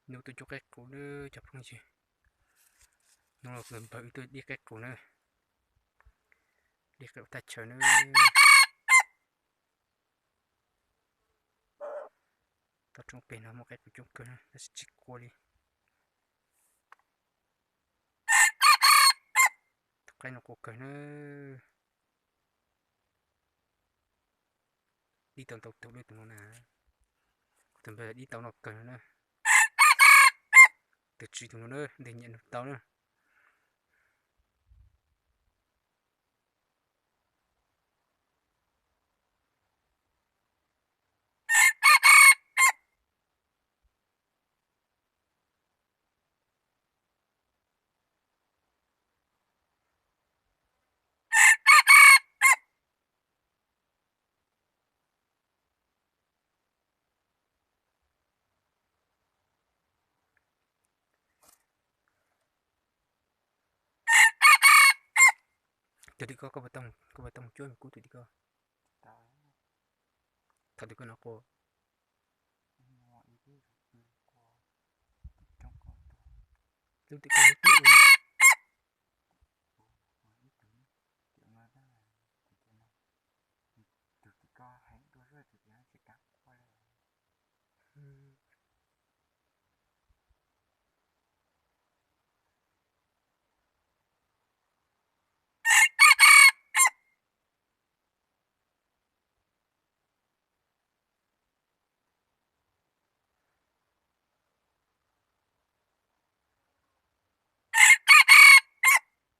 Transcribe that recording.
Nub tuaj cub qaib qus na cov phooj ywg. Nub los kuv npawg wb tuaj dib qaib qus na. Dib qaib ua thaj chaw na. Toj roob pem no muaj qaib qus coob kawg na tab sis tsis qua li. Tus qaib no qua kawg na. Dib tau ntau tus li tus no na. Kuv tus npawg dib tau no kawg no na. Tus tswv tus no na, nws nyiam nug tau na. Tus tim ko, koj puas tau mus cuab me kub tus tim ko? Thaum twg koj no qua? Lub tim ko lub tim ub.